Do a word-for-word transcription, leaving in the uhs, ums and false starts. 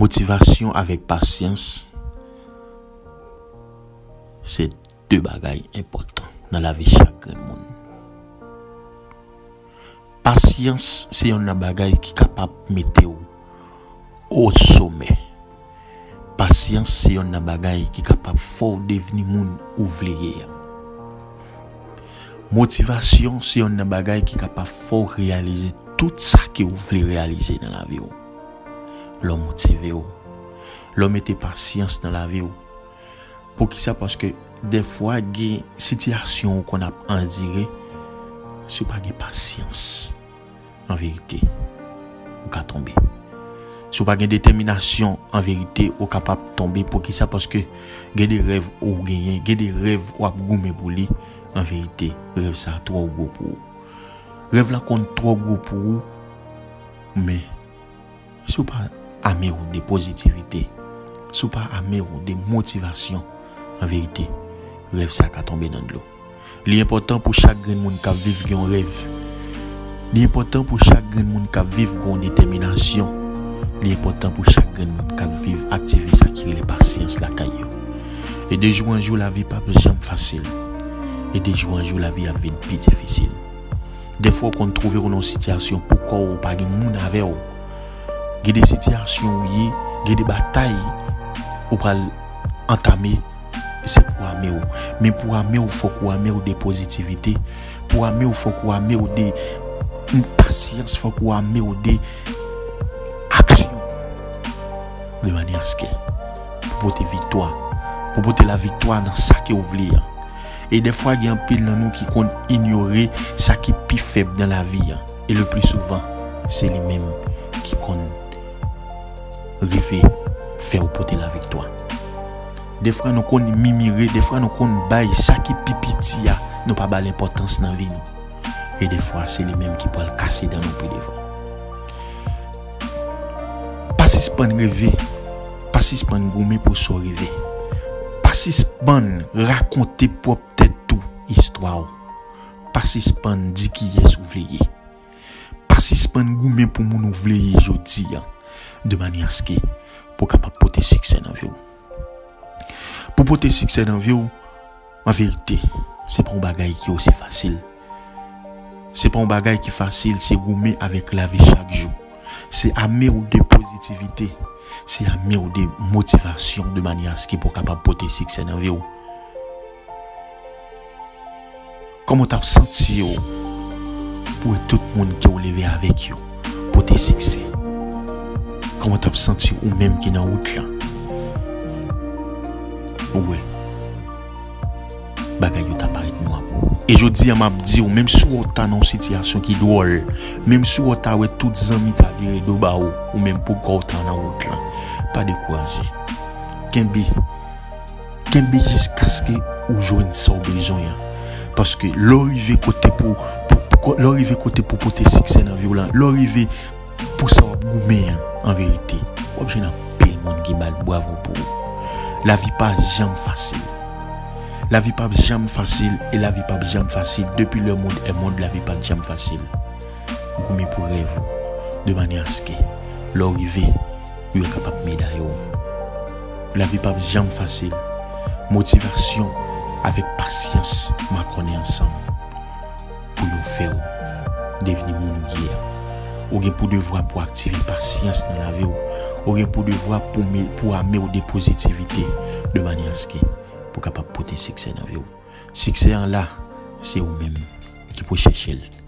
Motivasyon avèk pasyans se de bagay enpòtan nan lavi chak grenn moun. Pasyans se yonn nan bagay ki kapab mete w o somè. Pasyans se yonn nan bagay ki kapab fè w devni moun ou vle ye a. Motivasyon se yonn nan bagay ki kapab fè w reyalize tout sa ke w vle reyalize nan lavi w. Lè w motive w, lè w mete pasyans nan lavi w. Poukisa? Paske dèfwa gen sitiyasyon ou konn ap andire, si w pa gen pasyans, an verite, ou ka tonbe. Si w pa gen detèminasyon, an verite, ou kapab tonbe. Poukisa? Paske gen de rèv ou genyen, gen de rèv w ap goumen pou li, an verite, rèv sa a twò gwo pou ou. Rèv la konn twò gwo pou ou, men si w pa ame w de pozitivite, si w pa ame w de motivasyon, an verite, rèv sa ka tonbe nan dlo. Li enpòtan pou chak grenn moun k ap viv gen yon rèv. Li enpòtan pou chak grenn moun k ap viv gen yon detèminasyon. Li enpòtan pou chak grenn moun k ap viv aktive sa ki rele pasyans lakay yo. E de jou an jou, lavi p ap janm fasil. E de jou an jou, lavi ap vin pi difisil. Dèfwa w konn twouve w nan yon sitiyasyon pou kò w, ou pa gen moun avè w. Gen de sitiyasyon ou ye, gen de batay ou pral antame, se pou ame w. Men pou ame w, fòk ou ame w de pozitivite. Pou ame w, fòk ou ame w de pasyans, fòk ou ame w de aksyon. De manyè aske pou pote viktwa, pou pote laviktwa nan sa ke w vle a. E dèfwa, gen anpil nan nou ki konn inyore sa ki pi fèb nan lavi a. E le pli souvan, se li menm ki konn rive fè w pote laviktwa. Dèfwa, nou konn mimire, dèfwa, nou konn bay sa ki pi piti a, nou pa ba l enpòtans nan vi nou. E dèfwa, se li menm ki pral kase dan nou pi devan. Pa sispann reve. Pa sispann goumen pou sa w rive. Pa sispann rakonte pwòp tèt ou istwa w. Pa sispann di kiyès ou vle ye. Pa sispann goumen pou moun ou vle ye jodi a, de manyè aske pou w kapab pote siksè nan vi w. Pou pote siksè nan vi w, an verite, se pa yon bagay ki osi fasil. Se pa yon bagay ki fasil, se goumen avèk lavi chak jou. Se ame w de pozitivite, se ame w de motivasyon de manyè aske pou w kapab pote siksè nan vi w. Kòman w t ap santi w pou wè tout moun ke w leve avèk yo pote siksè? Kòman w t ap santi w, ou menm ki nan wout lan? Ou wè, bagay yo ta parèt nwa pou ou. E jodi a, m ap di w, menm si w ta nan yon sitiyasyon ki dwòl, menm si w ta wè tout zanmi ta vire do ba ou, ou menm pou kò w ta nan wout lan, pa dekouraje. Kenbe. Kenbe jiskaske ou jwenn sa w bezwen an. Paske lè w rive kote pou, pou, pou, lè w rive kote pou pote siksè nan vi w lan, lè w rive pou sa w ap goumen an, an verite, w ap jwenn anpil moun ki bat bravo pou ou. Lavi pa janm fasil. Lavi p ap janm fasil, e lavi p ap janm fasil. Depuis le monde est monde, lavi pa t janm fasil. Goumen pou rèv ou, de manyè aske lè w rive, ou yo kapab medayè w. Lavi p ap janm fasil. Motivasyon avèk pasyans makònen ansanm pou yo fè w devni moun ou ye a. Ou gen pou devwa pou aktive pasyans nan lavi w. Ou gen pou devwa pou, pou ame w de pozitivite, de manyè aske pou kapab pote siksè nan vi w. Siksè an la, se ou menm ki pou chèche l.